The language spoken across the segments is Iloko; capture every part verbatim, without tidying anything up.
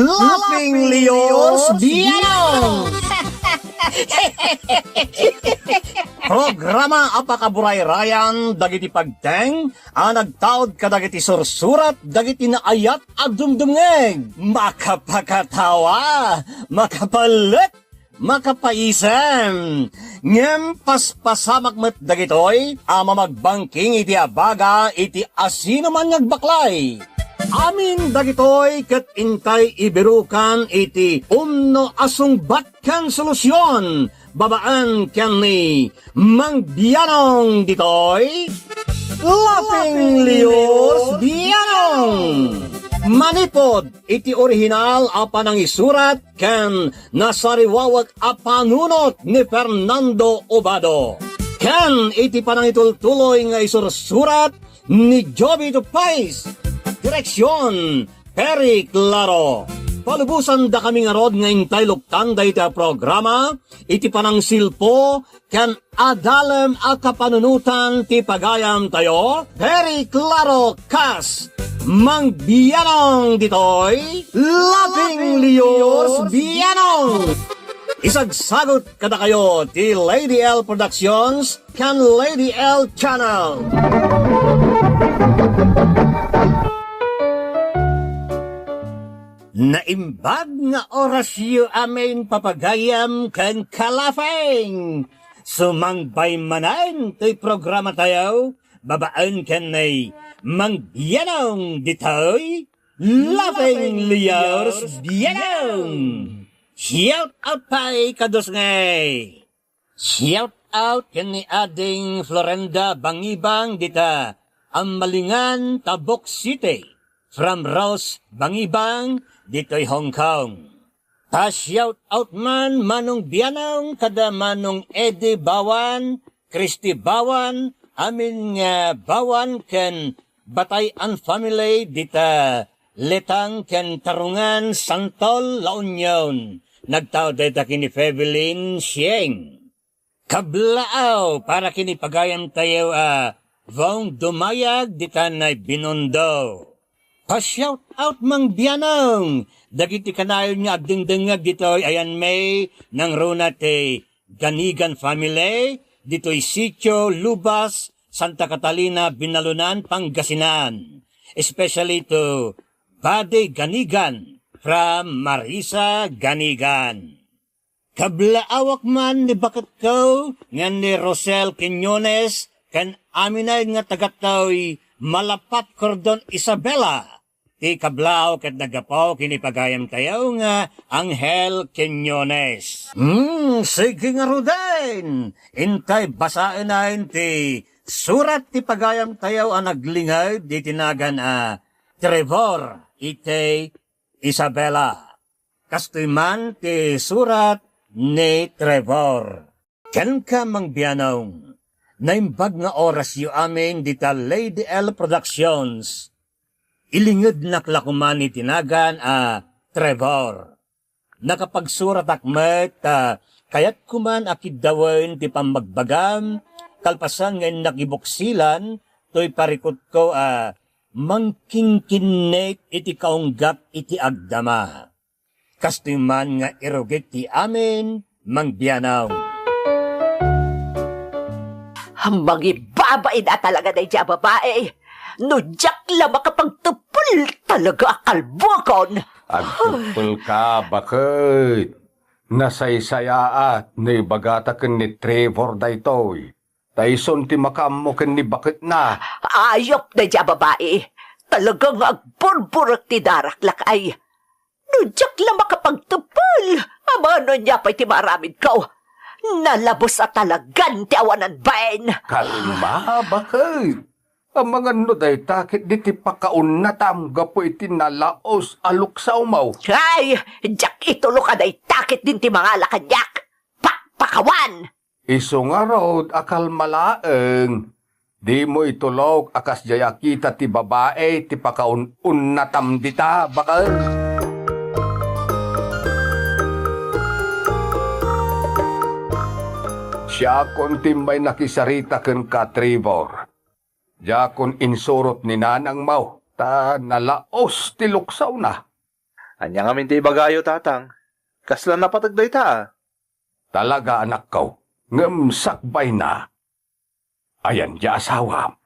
Laughing Leos Bianong! Programa a pakaburayrayan dagiti pagteng a nagtaud kadagiti sursurat dagiti naayat a dumdumngeg. Makapakatawa, makapalek, makapaisem. Ngem paspasamak met dagitoy a mamagbangking iti abaga iti asinoman nga agbaklay. Amin dagitoy ket intay ibirukan iti umno a sungbat ken solusion babaen ken ni Mang Bianong ditoy, Laughing Leos Bianong. Manipud iti orihinal a panangisurat ken nasariwawek a panunot ni Fernando Obado, ken iti panangitultuloy nga isursurat ni Jovito Pais. Direksion, Perry Claro. Palubosandakami ngarud nga intay luktan dayta a programa iti panangsilpo ken adalem a kapanunotan ti pagayamtayo, Perry Claro kas Mang Bianong ditoy, Laughing Leos Bianong. Isagsagut kadakayo ti Lady L Productions ken Lady L Channel. Naimbag nga orasyo amin, papagayam ken kalafeng. Sumangbay manen toy programatayo babaen ken ni Mang Bianong ditoy, Laughing Leos Bianong. Shout out pay kadusngay. Shout out ken ni Ading Florenda Bangibang dita Amalingan, Tabuk City. From Rose Bangibang ditoy Hong Kong. Pa-shout out man Manong Bianong kada Manong Eddie Bawan, Christy Bawan, amin nga Bawan ken Batayan family dita Letang ken Tarungan, Santol, La Union. Nagtaud dayta ken ni Febelin Sieng. Kablaaw para ken ni pagayamtayo a Vong Dumayag dita Binondo. Pa-shout out Mang Bianong dagiti kanayon nga agdengdengngeg ditoy ayan may nangruna ti Ganigan family ditoy Sitio Lubas, Santa Catalina, Binalunan, Pangasinan. Especially to Buddy Ganigan from Marisa Ganigan. Kablaawak man ni baketko nga ni Rosel Quiñones ken amin nga taga toy Malapat, Cordon, Isabela. Ti kablaaw ket naggapu ken ni pagayamtayo nga Angel Quiñones. Hmm, sige ngaruden. Intay basaen ti surat ti pagayamtayo a naglinged iti nagan a Trevor iti Isabela. Kastoy man ti surat ni Trevor. Kenka, Mang Bianong, naimbag nga orasyo amin dita Lady L Productions. Ilingednak la koman iti nagan a Trevor. Nakapagsuratak met ta kayatko man a kiddawen ti pammagbagam, kalpasan nga innak ibuksilan toy parikutko a mangkingkinnik iti kaunggap iti agdama. Kastoy man nga irugik ti amin, Mang Bianong. Mangibabain a talaga daydiay a babai. No diak la makapagteppel, talaga a kalbuakon. Agteppelka, baket. Nasaysayaat no ibagata ken ni Trevor daytoy. Ta isun ti makaammo ken ni baketna. Ayop daydiay a babai. Talaga nga agburburek ti darak, lakay. No diak la makapagteppel, amano ania pay ti maaramidko? Nalabos a talagan ti awanan bain. Kalma, baket. Amangan no dayta ket di ti pakaunnatam gapu iti nalaos a luksawmo. Ay, diak itulok a dayta ket din ti mangala kaniak. Pakpakawan! Isu ngarud a kalma laeng. Dimo itulok a kasdiay a kita ti babai ti pakaun-unnatam dita, baket. Siakon ti immay nakisarita kenka, Trevor. Diakon insurot ni nanangmo, ta nalaos ti luksawna. Ania ngamin ti ibagayo, Tatang? Kasla napateg dayta, a? Talaga, anakko, ngem sakbayna. Ayan ti asawam.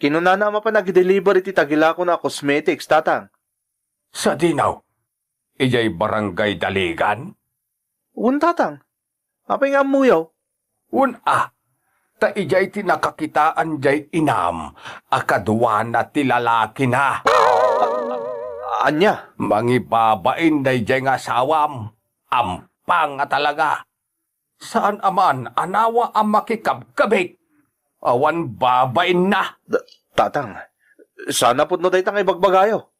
Kinunana a mapan agideliver iti tagilakona a cosmetics, Tatang. Sadino? Idiay Barangay Daligan? Wen, Tatang. Apay nga ammoyo? Wen a, ta idiay ti nakakitaan diay inam a kaduana ti lalakina. Ania? Mangibabain daydiay nga asawam. Ampang a talaga. Saan a man a nawa a makikabkabit. Awan babainna. Da-, Tatang, saan a pudno dayta nga ibagbagayo?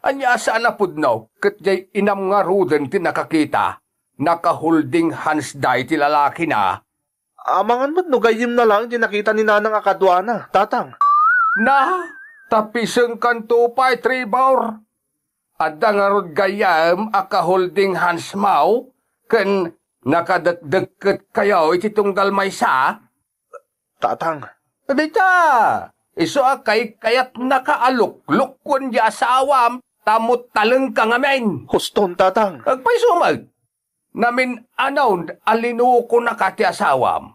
Ania a saan a pudno? Ket diay inam ngaruden ti nakakita, naka-holding hands da iti lalakina. Amangan met no gayyemna laeng ti nakita ni Nanang a kaduana, Tatang. Na, tapisengkanto pay, Trevor. Adda ngarud gayyem a ka-holding hands mo ken nakadekdekket kayo iti tunggal maysa? Tatang. Dita, isu a kaykayatnaka a luklukkuen ti asawam, ta muttalengka ngamin. Huston, Tatang. Agpayso met. Namin-anon a linukonaka ti asawam,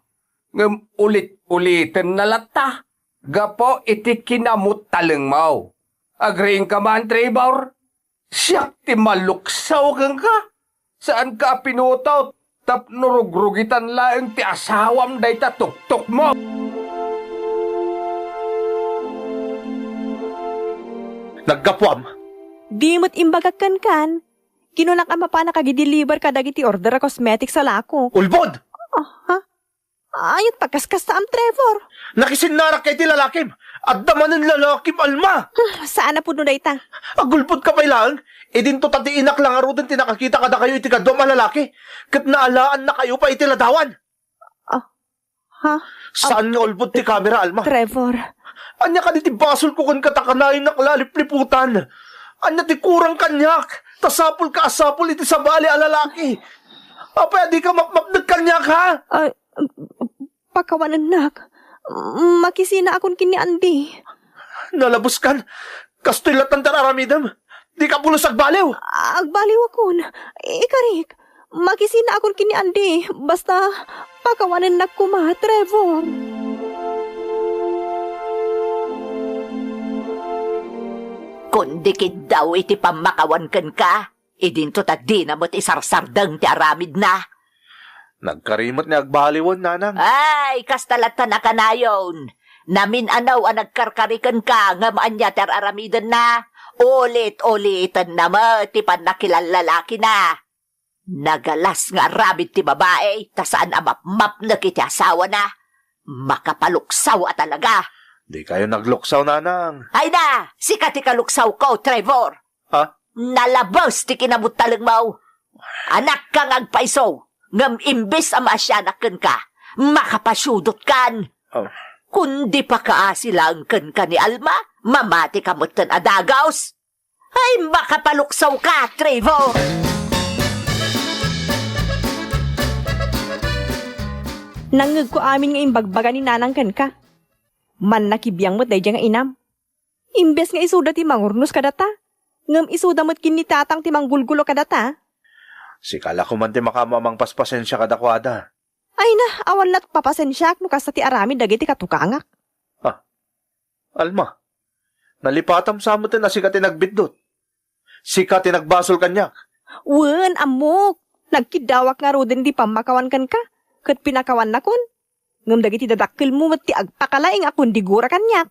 ngem ulit-ulitenna latta gapu iti kinamuttalengmo. Agriingka man, Trevor? Siak ti maluksaw kenka. Saanka a pinutot tapno rugrugitan laeng ti asawam dayta tuktukmo. Naggapuam? Di met imbagak kenkan. Kinunak a mapanak agideliver kadagiti order a cosmetics a lakok. Ulbod! Ah, ha? Ayat pagkaskastaam, Trevor. Nakisinnarak ka iti lalakim. Adda manen lalakim, Alma! Hmm, saan a pudno dayta. Agulbodka pay laeng. Idinto ta ti inak la ngaruden ti nakakita kadakayo iti kaduam a lalaki. Ket naalaannakayo pay iti ladawan. Ah, ha? Saan nga ulbod ti kamera, Alma? Trevor. Ania kadi ti basolko kenka ta kanayon a nalalipliputan? Ania ti kurang kaniak? Ta sapolka a sapol iti sabali a lalaki. Apay a dika mapmapnek kaniak, ha? Ah, pakawanennak. Makisinaakon ken ni Andy. Nalabeskan. Kastoy lattan ti ar-aramidem. Dika pulos agbaliw. Agbaliwakon. Ikarik. Makisinaakon ken ni Andy. Basta, pakawanennak koma, Trevor. Kundi kiddaw iti pammakawan kenka, idinto ta dina met isarsardeng ti aramidna. Nagkari met ni agbaliwen, Nanang. Ay, kasta latta a kanayon. Namin-ano a nagkarkari kenka ngem ania ti ar-aramidenna? Ulit-ulitenna met ti pannakilallalakina. Nagalas nga aramid ti babai ta saan a mapmapnek iti asawana. Makapaluksaw a talaga. Dikayo nagluksaw, Nanang. Ay na! Sika ti kaluksawko, Trevor! Ha? Nalabes ti kinabuttalengmo. Anakka nga agpayso, ngem imbes a maasianak kenka, makapasiudotkan. Oh. Kundi pakaasi laeng kenka ni Alma, mamatika metten a dagus. Ay, makapaluksawka, Trevor! Nangngegko amin nga imbagbaga ni Nanang kenka. Mannakibiang met daydiay nga inam. Imbes nga isuda ti mangurnos kadata, ngem isuda met ken ni Tatang ti manggulgulo kadata. Sika la koma ti makaammo a mangpaspasensia kadakuada. Ay na, awan lat papasensiak no kasta ti aramid dagiti katukangak. Ah, Alma, nalipatam sa metten a sika ti nagbiddut. Sika ti nagbasol kaniak. Wen, ammok. Nagkiddawak ngaruden ti pammakawan kenka, ket pinakawannakon. Ngem dagiti dadakkelmo met ti agpakalaing a kundigura kaniak.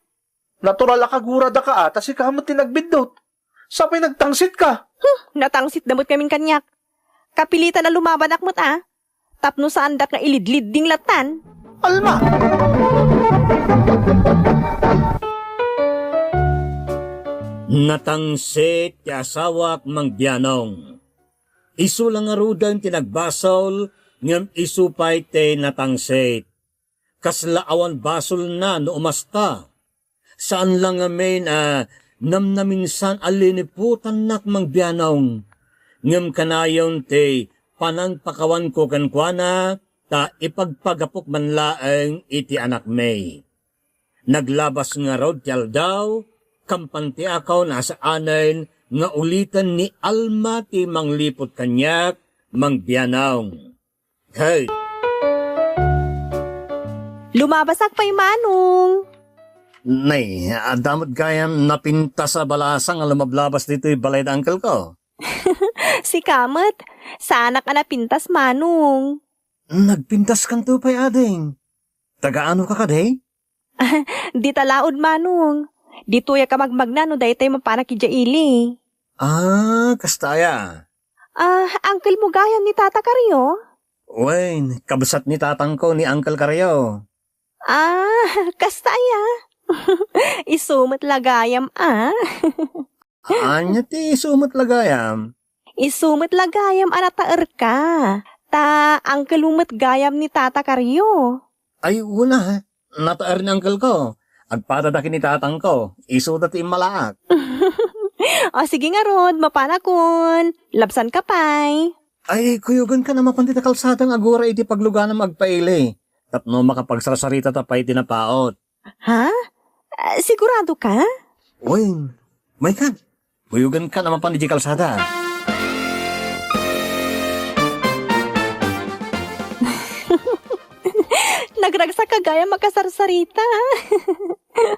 Natural a kaguradaka a ta sika met ti nagbiddut. Sapay nagtangsitka. Hmm, natangsitda met ngamin kaniak. Kapilitan a lumabanak met a, tapno saandak nga ilidlidding lattan. Alma! Natangsit ti asawak, Mang Bianong. Isu la ngaruden ti nagbasol, ngem isu pay ti natangsit. Kasla awan basolna no umasta. Saan la ngamin a namnaminsan a liniputannak, Mang Bianong. Ngem kanayon ti panangpakawanko kenkuana, ta ipagpagapok man laeng iti anakmi. Naglabas ngarud ti aldaw, kampan ti akaw a saanen nga uliten ni Alma ti mangliput kaniak, Mang Bianong. Hey! Lumabasak pay, Manong. Nay, adda met gayam napintas a balasa nga lumablabas ditoy balay da uncle ko. Sika met, saanak a napintas, Manong. Nagpintaskanto pay, ading. Taga-ano ka kadi? Dita laud, Manong. Ditoyak a magmagna no daytoy mapanak idiay ili. Ah, kasta aya? Ah, uncle mo gayam ni Tata Kario? Wen, kabsat ni tatangko ni Uncle Kario. Ah, kasta aya? Isu met la gayam, ah. Ania ti isu met la gayam? Isu met la gayam a nataerka. Ta uncle mo met gayam ni Tata Kario. Ay, wen a. Nataer ni uncle ko. Agpadadak ni tatangko. Isuda ti immalaak. O, sige ngarud, mapanakon. Labsanka pay. Ay, kuyogenkan a mapan dita kalsada nga agura iti pagluganam agpaili. Tapno makapagsarsarita ta pay ti napaut. Ha? Ah, sigurado ka? Wen, maykan. Kuyogenkan a mapan iti kalsada. Nagragsakka gayam a kasarsarita.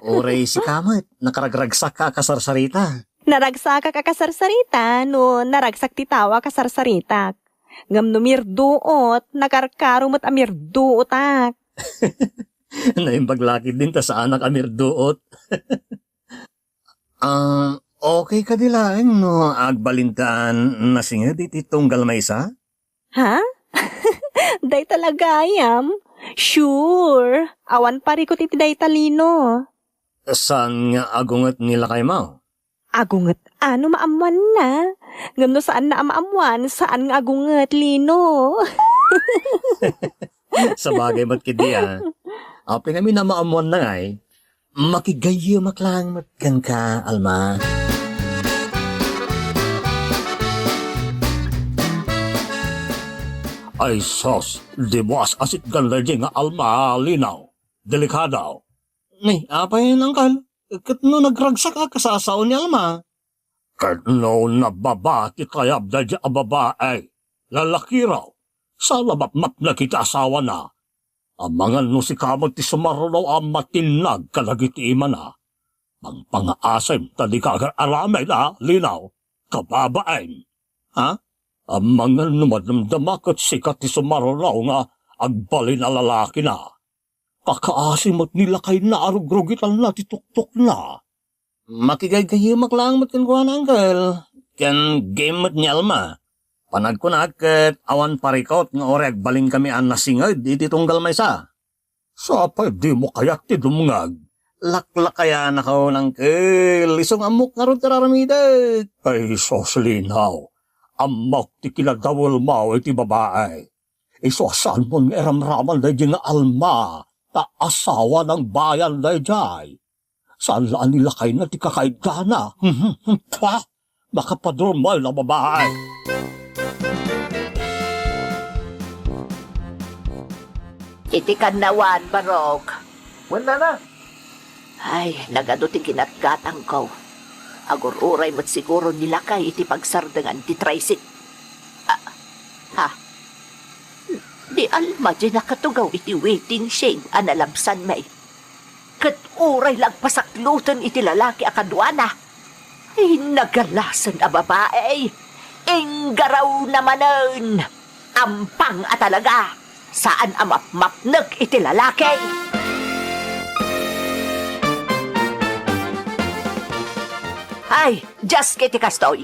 Uray sika met, nakaragragsakka a kasarsarita. Naragsakak a kasarsarita no naragsak ti tao a kasarsaritak. Ngem no mirduot, nakarkaro met a mirduotak. Naimbag la ketdin ta saanak a mirduot. Ah, okay kadi laeng no agbalintan nasinged iti tunggal maysa? Ha? Dayta la gayam? Sure. Awan parikut iti dayta, Lino. Saan nga agunget ni lakaymo? Agunget a no maammoanna. Ngem no saanna a maammoan, saan nga agunget, Lino. Sabagay met ketdi a. Apay ngamin a maammoanna ngay? Makigayyemak laeng met kenka, Alma. Ay sus, dimo as-asitgan daydi nga Alma, Lino. Delikado. Ni, apay, Uncle? Ket no nagragsak a kasasao ni Alma? Ket no nababa ti kayab daydi a babai, lalakiraw, saan a mapmapnek iti asawana. Amangan no sika met ti sumaruno a matinnag kadagiti imana. Pangpangaasim ta dika agar-aramid a, Lino, kababain. Ha? Amangan no madamdama ket sika ti sumaruno nga agbalin a lalakina. Kakaasi met ni lakayna a rugrugitanna ti tuktukna. Makigaygayemak laeng met kenkuana, Uncle, ken game met ni Alma. Panagkunak ket awan parikut nga uray agbalinkami a nasinged iti tunggal maysa. Sapay dimo kayat ti dumngeg. Laklakayanakon, Uncle. Isu nga ammok ngarud ti ar-aramidek. Ay, sus, Lino. Ammok ti kinadawelmo iti babai. Isu a saanmon nga iramraman daydi nga Alma, ta asawa nang bayan daydiay. Saan la a ni lakayna ti kakaidana. Pah! Makapadurmal a babai. Iti kannawan, Barok. Wen, nana. Ay, nagadu ti ginatgatangko. Agur-uray met siguro ni lakay iti pagsardengan ti tricycle. Ah, ha? Ni Alma diay nakatugaw iti waiting shed a nalabsanmi. Ket uray la agpasakloten iti lalaki a kaduana. Ay, nagalasen a babai. Inggarawna manen. Ampang a talaga. Saan a mapmapnek iti lalaki. Ay, just iti kastoy.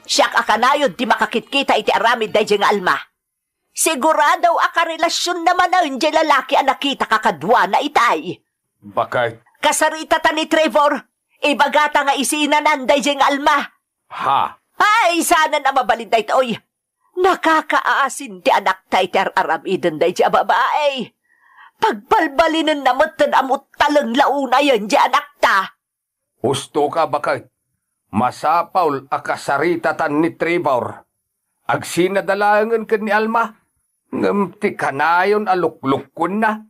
Siak a kanayon ti makakitkita iti aramid daydiay nga Alma. Sigurado a karelasionna manen diay lalaki a nakita kakaduana itay. Bakit? Kasarita ta ni Trevor, ibagata nga isinanan daydiay nga Alma. Ha? Ay, saanen a mabalin daytoy. Nakakaasin ti anakta iti ar-aramiden daydiay a babai. Pagbalbalinenna metten a muttaleng la unayen diay anakta. Husto ka, baket. Masapul a kasaritatan ni Trevor. Agsinada laengen ken ni Alma, ngem ti kanayon a luklukkuenna,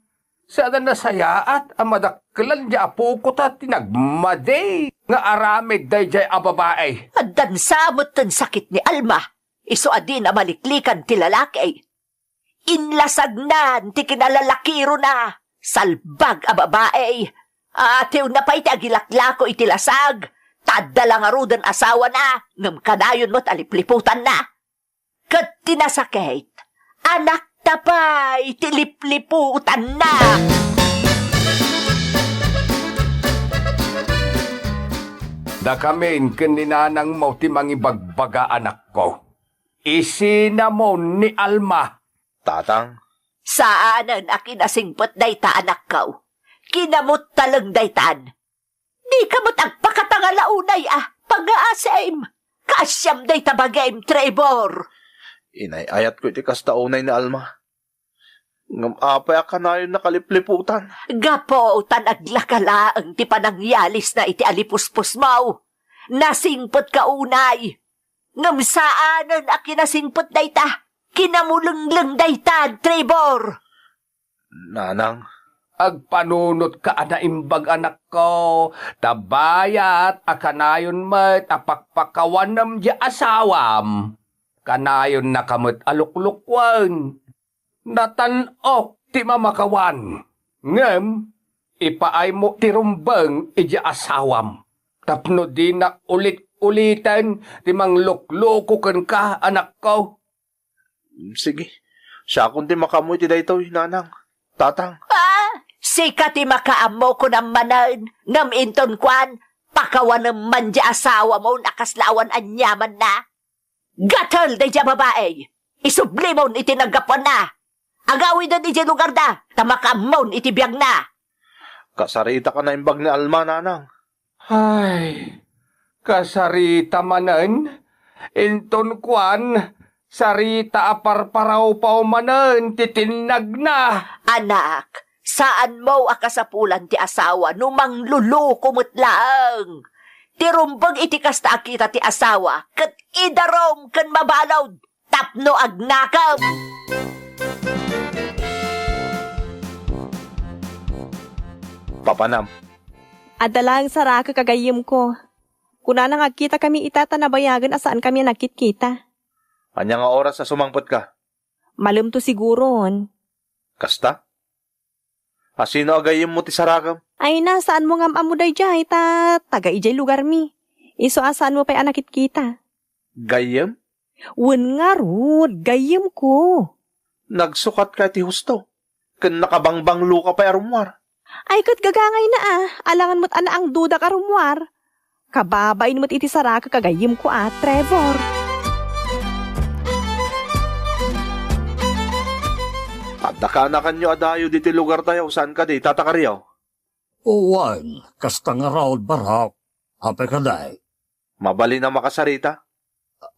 Saan a nasayaat a madakkelan ti apok ta ti nagmadi nga aramid daydiay a babai. Addan sa met ti sakit ni Alma, isu a dina maliklikan ti lalaki. Inlasagnan ti kinalalakirona, salbag a babai. Atiwna pay ti agilaklako iti lasag, ta adda la ngaruden asawana, ngem kanayon met a lipliputanna. Ket ti nasakit, anakta pay ti lipliputanna. Dakamin ken ni nanangmo ti mangibagbaga, anakko. Isinamon ni Alma. Tatang. Saanen a kinasingpet dayta, anakko. Kinamut taleng daytan. Dika met agpakatangala unay a pangngaasim. Kaasiam dayta bagim, Trevor. Inay-ayatko iti kasta unay ni Alma. Ngem apay a kanayon nakalipliputan? Gapu ta naglaka laeng ti panangyalisna iti alipuspusmo. Nasingpetka unay. Ngem saanen a kinasingpet dayta. Kinamulengleng dayta, Trevor. Nanang. Agpanunotka a naimbag, anakko, ta bayat a kanayon met a pakpakawanem diay asawam. Kanayonnaka met a luklukuen. Natan-ok ti mamakawan, ngem ipaaymo ti rumbeng idiay asawam, tapno dinak ulit-uliten ti manglukluko kenka, anakko. Sige, siakon ti makaammo iti daytoy, nanang, tatang. Ah, sika ti makaammo, kunam manen, ngem inton kuan, pakawanem man diay asawamon a kasla awan aniamanna. Gatel daydiay a babai! Isublimon iti naggapuanna! Agawiden idiay lugarda, ta makaammon iti biagna! Kasaritak a naimbag ni Alma, nanang. Ay, kasarita manen, inton kuan, sarita a parparawpaw manen ti tinnagna. Anak, saanmo a kasapulan ti asawa no mangluluko met laeng. Ti rumbeng iti kasta a kita ti asawa ket idarum ken mabalud tapno agnakem. Papanam. Adda laeng sarakek a gayyemko. Kunana nga agkitakami ita ta nabayagen a saankami a nagkitkita. Ania nga oras a sumangpetka? Malemto siguron. Kasta? A sino a gayyemmo ti sarakem? Ay na, saanmo nga am-ammo daydiay, ta taga idiay lugarmi. Isu a saanmo pay a nakitkita. Gayyem? Wen ngarud, gayyemko. Nagsukatka iti husto, ken nakabangbangloka pay a rummuar. Ay, ket gagangayna a, alangan met a naangdudak a rummuar. Kababain met iti sarakek a gayyemko a, Trevor. Adda kaanakanyo a dayo ditoy lugartayo, saan kadi, Tata Kario? Wen, kasta ngarud, Barok. Apay kadi? Mabalin a makasarita?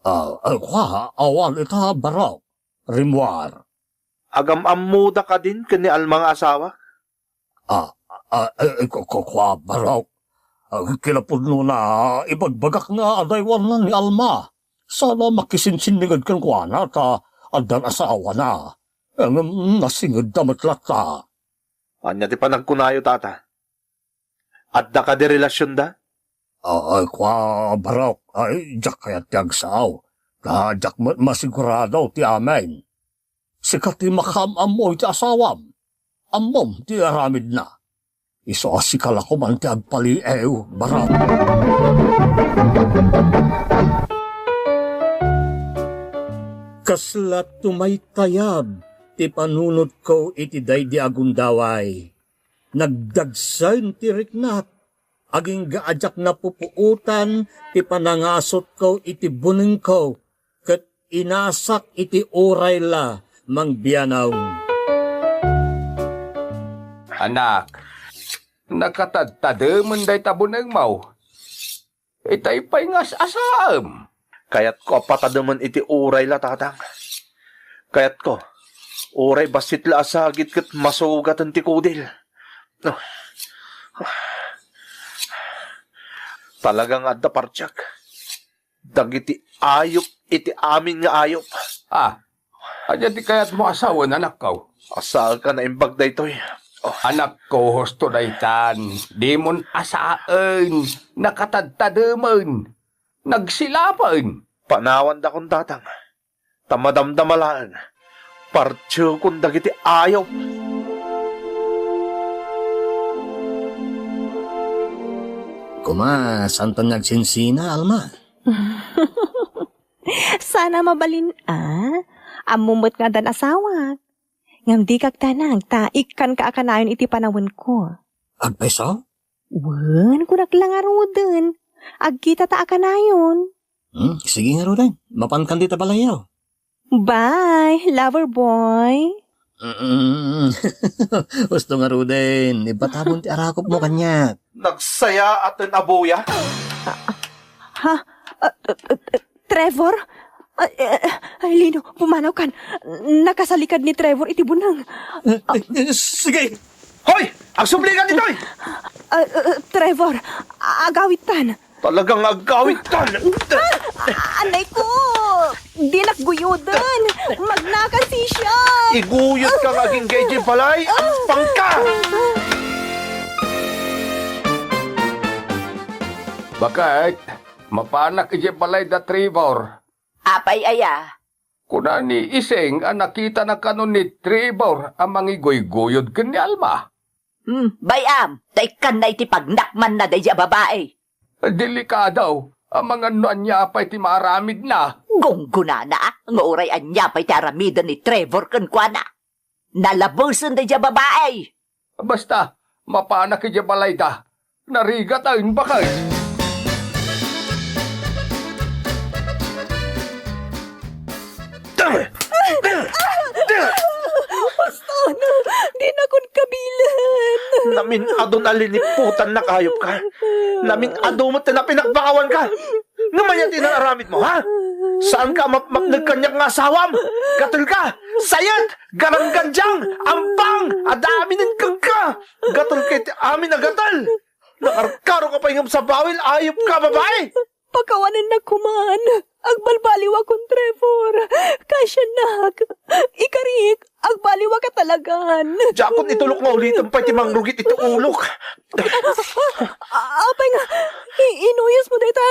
Ah, ah, kua, awan ita, Barok. Rimmuar. Agam-ammoda kadin ken ni Alma nga asawa? Ah, ah, eh, ku-, ku-, kua, Barok. Ah, kinapudnona, ibagbagak nga adaywanna ni Alma. Saan a makisinsinniged kenkuana ta addan asawana. Ngem nasingedda met latta. Ania ti panagkunayo, Tata? Adda kadi relasionda? Ay, kua, Barok, ay, diak kayat ti agsao. Ta diak met masigurado ti amin. Sika ti makaam-ammo iti asawam. Ammom ti aramidna. Isu a sika la koman ti agpaliiw, Barok. Kasla tumaytayab ti panunotko iti daydi a gundaway. Nagdagsen ti riknak, agingga a diak napupuotan ti panangasutko iti bunengko, ket inasak iti uray la mangbianaw. Anak, nakatadtademen dayta bunengmo. Itay pay nga as-asaem. Kayatko a patademen iti uray la, Tatang. Kayatko, uray bassit la a sagit ket masugaten ti kudil. Talaga nga adda partiak. Dagiti ayup iti amin nga ayup. Ah, ania ti kayatmo a sawen, anakko? Saanka a naimbag daytoy. Anakko, husto daytan, dimon asaen, nakatadtademen, nagsilapen. Panawandakon, tatang, ta madamdama laeng, partiekon dagiti ayop. Kuma, saanton nga agsinsina, Alma? Saan a mabalin a. Ammom met nga addan asawak. Ngem dika agdanag ta ikkanka a kanayon iti panawenko. Agpayso? Wen, kunak la ngaruden. Agkitata a kanayon. Hmm, sige ngaruden. Mapankan dita balayyo. Bye, lover boy. Mm. Husto ngaruden, ibatabon ti arakopmo kaniak. Nagsayaaten a buya. Ha? Ah, ah, ah, Trevor? Ay, eh, ay, Lino, pumanawkan. Nakasalikad ni Trevor iti buneng. Eh, eh, sige. Hoy! Agsublikan ditoy! Ah, ah, Trevor, agawidtan. Talagang agawidtan. Ah, anay ko! Dinak guyoden. Magnakan siya. Iguyodka nga agingga idiay balay. Ampangka! Bakit? Mapanak idiay balay da Trevor. Apay aya? Kuna ni Iseng a nakitana kano ni Trevor a mangiguyguyod ken ni Alma. Hmm, bay-am, ta ikkanna iti pagnakmanna daydi a babai. Delikado, amangan no ania pay ti maaramidna. Gunggonana, nga uray ania pay ti aramiden ni Trevor kenkuana. Nalabesen daydi a babai. Basta, mapanak idiay balayda. Narigat a imbakay. Baston, dinakon kabilen. Namin-adu a liniputannak, ayop ka. Namin-adu met ti napinakbakawanka. Ngem ania ti naaramidmo, ha? Saanka a mapmapneg kaniak nga asawam? Gatulka! Sayet! Garanggandiang! Ampang! Adda aminen kenka! Gatulka iti amin a gatel! Nakarkaroka pay ngem sabawil, ayop ka, babai! Pakawanennak koman. Agbalbaliwakon, Trevor. Kasiannak. Ikarik, agbaliwaka talagan. Diakon itulok nga ulitem pay ti mangrugit iti ulok. A-, apay nga, i-, inuyosmo dayta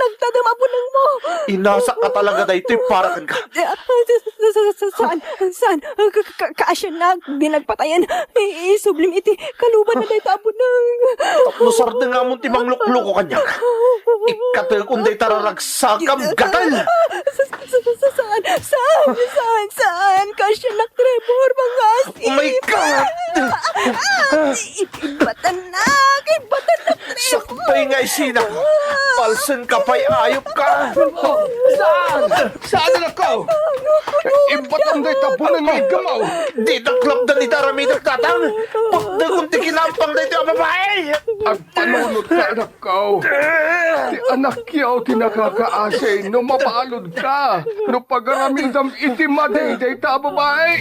nagtadem a bunengmo? Inasakka talaga daytoy para kenka. Sa-, sa-, sa-, saan, saan, ka-, ka-, ka-, kasiannak, di nagpatayen. I-, isublim iti kalubanna dayta a buneng. Tapno sardengamon ti manglukloko kaniak. Ikkatekon dayta raragsakam, gatel! Sa-, sa-, sa-, sa-, saan? Saan? Saan? Saan? Kasiannak, Trevor, mangasip! Oh my God! Ah! Ibatannak! Ibatannak, Trevor! Sakbay nga isina! Palsenka pay, ayop ka! Oh, saan? Saan, anak ko? Ibatam dayta a buneng nga iggamaw! Dinak lapdan iti aramidek, tatang! Putdekon ti kinampang daytoy a babai! Agpanunotka, anak ko. Ti anakyo ti nakakaasi no mabaludka, no pagaramidam iti madi dayta a babai.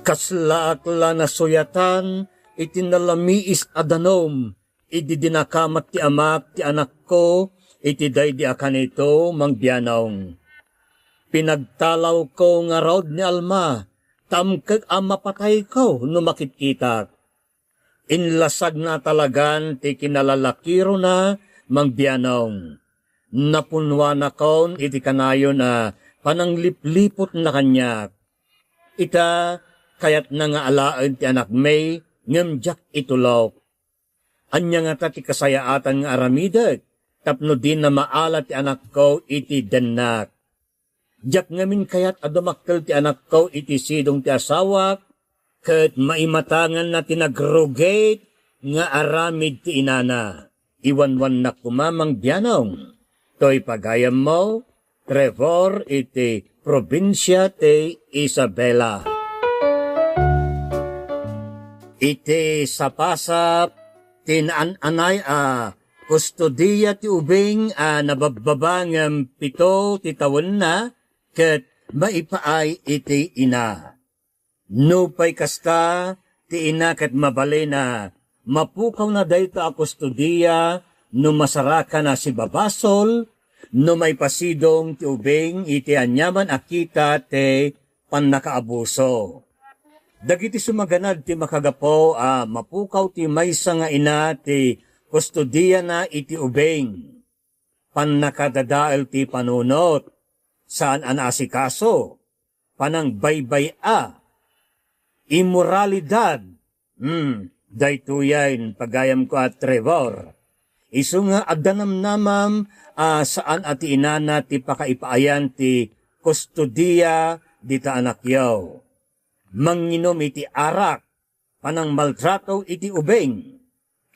Kaslaak la nasuyatan iti nalamiis a danum idi dinakamat ti amak ti anakko iti daydi a kanito, Mang Bianong. Pinagtalawko ngarud ni Alma, ta amkek a mapatayko no makitkitak. Inlasagna talagan ti kinalalakirona, Mang Bianong. Napunnuanakon iti kanayon a pananglipliputna kaniak. Ita, kayatna nga alaen ti anakmi, ngem diak itulok. Ania ngata ti kasayaatan nga aramidek tapno dina maala ti anakko iti dennak? Diak ngamin kayat a dumakkel ti anakko iti sidong ti asawak, ket maimatanganna ti nagrugit nga aramid ti inana. Iwanwannak koma, Mang Bianong, toy pagayammo, Trevor iti probinsia ti Isabela. Iti sapasap ti naan-anay a kustodia ti ubing a nababbaba ngem pito ti tawenna ket maipaay iti ina. Nupay kasta, ti ina ket mabalin a mapukawna dayta a kustodia no masarakan a sibabasol, no maipasidong ti ubing iti aniaman a kita ti pannakaabuso. Dagiti sumaganad ti makagapu a mapukaw ti maysa nga ina ti kustodiana iti ubing, pannakadadael ti panunot, saan a naasikaso, panangbaybay-a, immoralidad. Hmm, daytoyen, pagayamko a Trevor. Isu nga adda namnamam a saan a ti inana ti pakaipaayan ti kustodia dita anakyo. Manginum iti arak, panangmaltrato iti ubing,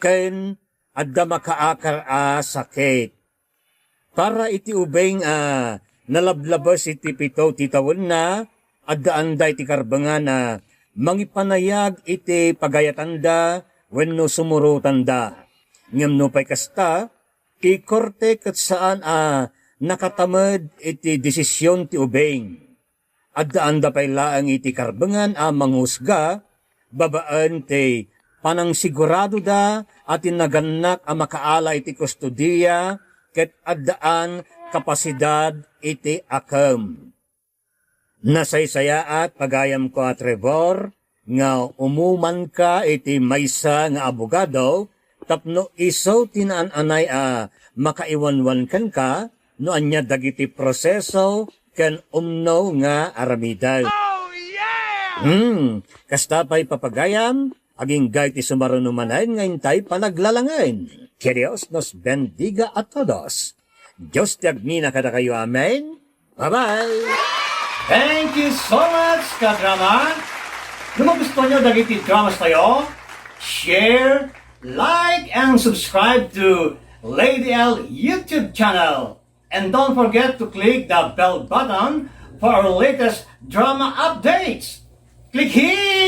ken adda makaakar a sakit. Para iti ubing a nalablabes iti pito ti tawenna, addaanda iti karbengan a mangipanayag iti pagayatanda wenno sumurotanda. Ngem nupay kasta, ti korte ket saan a nakatamed iti desisyon ti ubing. Addaanda pay laeng iti karbengan a manghusga babaen ti panangsiguradoda a ti nagannak a makaala iti kustodia ket addaan kapasidad iti akem. Nasaysayaat, pagayamko a Trevor, nga umumanka iti maysa nga abogado tapno isu ti naan-anay a makaiwanwan kenka no ania dagiti proseso ken umno nga aramiden. Oh, yeah! Hmm, kasta pay, papagayam, agingga iti sumaruno manen nga intay panaglalangen. Que Dios nos bendiga a todos. Dios ti agngina kadakayo. Amen. Bye-bye! Thank you so much, kadrama! No magustuhan nyo dagiti dramas tayo, share, like, and subscribe to Lady L YouTube channel. And don't forget to click the bell button for our latest drama updates. Click here!